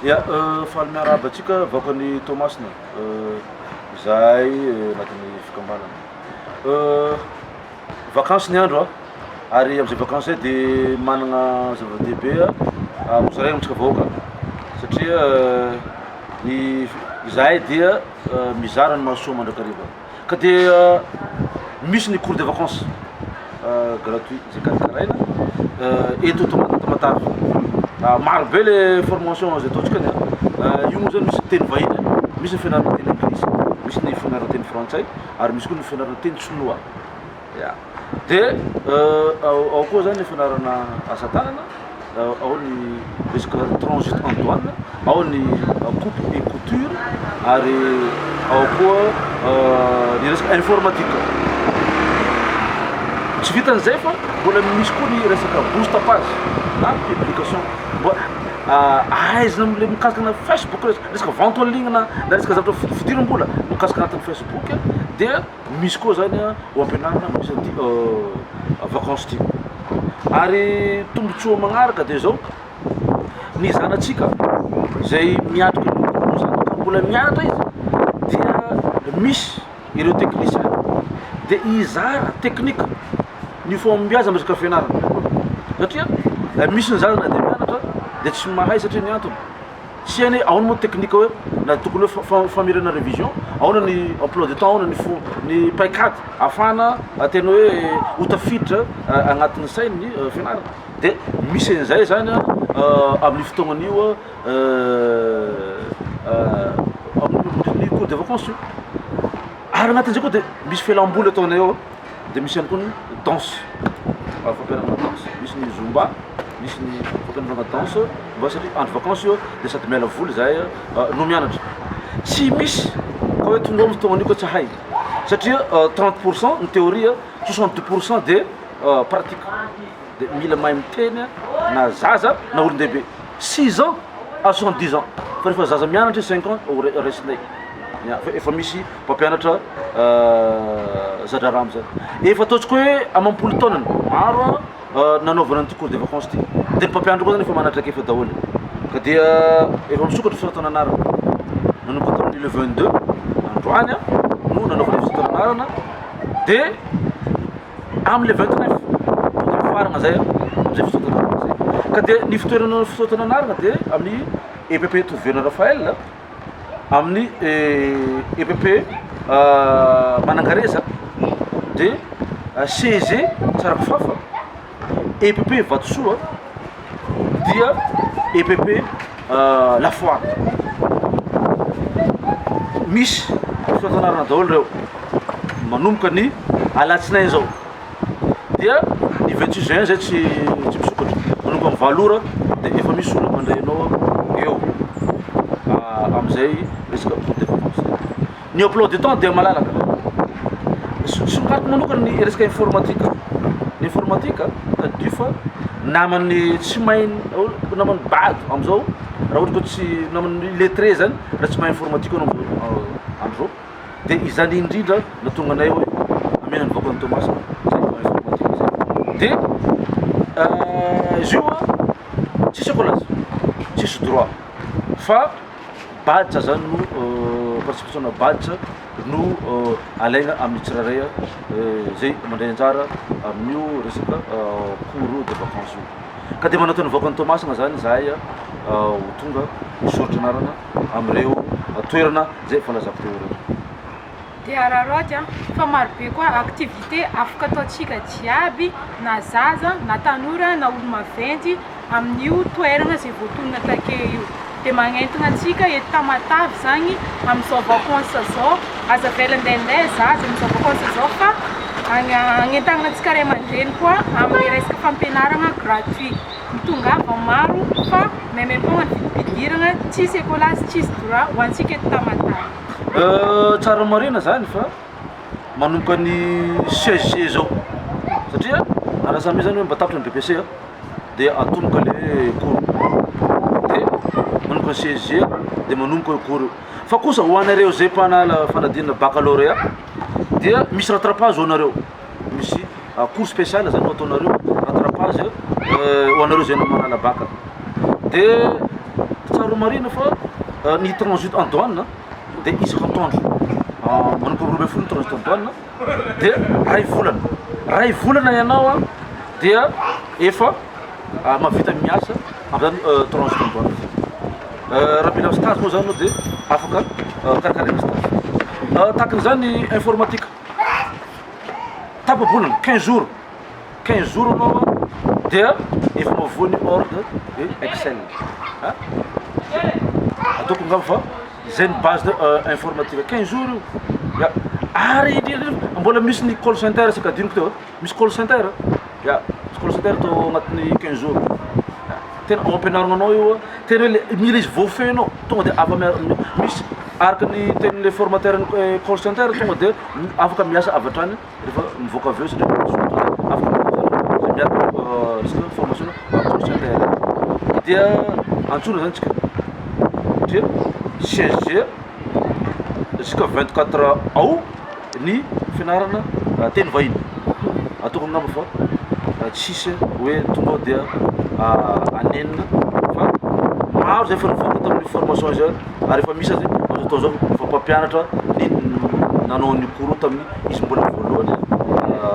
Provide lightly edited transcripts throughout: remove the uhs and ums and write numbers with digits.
Ya, faly miarahaba antsika vahoakan'i Toamasina, izahay anatin'ny fikambanana. Vakansy ny andro a, ary amin'izay vakansy zay de manana zava-dehibe hozaraina amintsika vahoaka satria ny izahay dia mizara ny mahasoa mandrakariva. Ka dia misy ny cours de vacances gratuit izay karakaraina eto Tamatave. Maro be le formation izay ataontsika any an, io moa zany misy teny vahiny, misy ny fianarana teny anglisy, misy ny fianarana teny frantsay ary misy koa ny fianarana teny sinoa. Ya, de ao koa zany ny fianarana asa tanana, ao ny resaka transit en douane, ao ny coupe et couture ary ao koa ny resaka informatique. Tsy vitan'izay fa mbola misy koa ny resaka boost page na publication mba ahaizana am'le mikasika ana facebook resaka vente en ligne na resaka zavatra fidiram-bola mikasika anatin'ny facebook dia Misy koa zany ho ampianarina mandritra ity vacance ity. Ary tombontsoa magnaraka de zao, ny zanatsika zay miatrika ny concours zany ka mbola mianatra izy dia misy ireo technicien de hizara technique ny fahombiazana resaka fianarana satria misy ny zaza na de mianatra de tsy mahay satria ny antony Tsy hainy hoe ahoana moa ny technique hoe na tokony hoe famerana révision, ahoana ny emploi de temps, ahoana ny fo ny paikady ahafahana tena hoe ho tafiditra agnatin'ny sainy ny fianarana. De misy an'izay zany an amin'io fotoagnana io amin'ny cours de vacances io. Ary agnatin'izay koa de misy fialamboly ataonay ao. De misy ihany koa ny danse, fampianarana danse, misy ny zumba, misy ny fampianarana danse mba satria andro vakansy io de sady miala voly zahay no mianatra. Tsy misy ka hoe tonga ao fotoagnan'io ka tsy hahay satria 30 pour cent ny théorie, 70 pour cent de pratique. De mila mahay miteny na zaza na olon-dehibe, six ans à 70 ans fa rehefa zaza mianatra izy cinq ans raisinay fa efa misy mpampianatra za-draharaha am'zany. Efa ataontsika hoe amam-polo taonany maro nanaovana an'ity cours de vacances ty, de ny mpampianatra koa zany efa mana traikefa daholo ka dia efa misokatra fisoratana anarana nanomboka tamin'ny le 22 androany no nanaovana fisoratana anarana de am'le 29 de mifarana zay am'zay fisoratana anarana zay ka de ny fitoerana fisoratana anarana de amin'ny EPP Toverina Raphaël, amin'ny EPP Manangareza, de CEG Tsarakofafa, EPP Vatosoa, dia EPP La Foire. Misy fisoratana anarana daholo reo manomboka ny alatsinainy zao. Dia ny 26 juin zay tsy tsy misokatra, manomboka amin'ny 8 ora dia efa misy olona mandray anao eo amin'izay resaka cours de vacances zay. Ny emploi du temps dia malalaka, songadiko manokana ny resaka informatique, ny informatique tadidio fa naman'ny tsy mahay naman'ny bado am'zao raha ohatra ka tsy naman'ny illettré zany raha tsy mahay informatique anao am'zao andro zao. De izany indrindra no tonga anay hoe amena ny vahoakan'i Toamasina zay informatique zay. De izy io an tsisy écolage, tsisy droit fa badge zany no participation-na badge no alaina amin'ny tsirairay zay mandray anjara amin'io resaka cours de vacances io. Ka de manantena ny vahoakan'i Toamasina zany zahay ho tonga hisoratra anarana amin'ireo toerana izay efa lazako teo ireo. Dia araraoty an, fa maro be koa activité afaka ataontsika jiaby na zaza na tanora na olo maventy amin'io toerana izay voatonona take io. Dia magnentana antsika eto Tamatave zagny amin'izao vacances zao, aza avela andehandeha zaza amin'izao vacances zao fa agnentanana antsika ray aman-dreny koa amin'ny resaka fampianarana gratuit. Mitongava maro fa maimaimpoagna ny vidim-pidirana, tsisy écolage, tsisy droit ho antsika eto Tamatave. Tsara marihina zany fa manomboka ny 16 juillet zao satria andrasana zany hoe mba tapitra ny BEPC a de atomboka le cours de manomboka ny 16 juillet de manomboka io cours io fa kosa ho anareo zay mpanala fanadinana baccalauréat dia misy rattrapage ho anareo misy cours spécial zany no ataonareo rattrapage ho anareo zay manala bac de tsara marihina fa ny transit en douane dia isaky antoandro, manomboka 12 ny transit en douane dia ray volana, ray volana ianao an dia efa mahavita miasa amin'izany transit en douane zany. Raha mila stage moa zany anao dia afaka karakaraina stage. Tahakan'izany ny informatique, tapa-bolana, 15 jours. 15 jours anao dia efa mahavoa ny Word et Excel a! Ataoko angamba fa zay ny base de informatique 15 jours io ya! Ary indrindra indrindra mbola misy ny call center saika adinoko teo a, misy call center ya, misy call center atao agnatin'ny 15 jours ya, tena ao ampianarina anao io a, tena hoe le mila izy voafehinao tonga de afa misy araka ny tenin'le formateur ny call center tonga de afaka miasa avy hatrany. Rehefa mivoaka avy eo satria misy fotoana afaka izay miaraka resaka formation call center dia antsoina zany tsika satria CSG jusqu'à 24 ao ny fianarana teny vahiny ataoko angamba fa tsisy hoe tonga ao dia anenina fa maro zay efa nivoaka tamin'ny formation zay ary efa misy aza amin'izao fotoana izao efa mpampianatra ny nanao an'io cours io tamin'ny izy mbola voalohany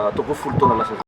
ataoko hoe 10 taona lasa zay.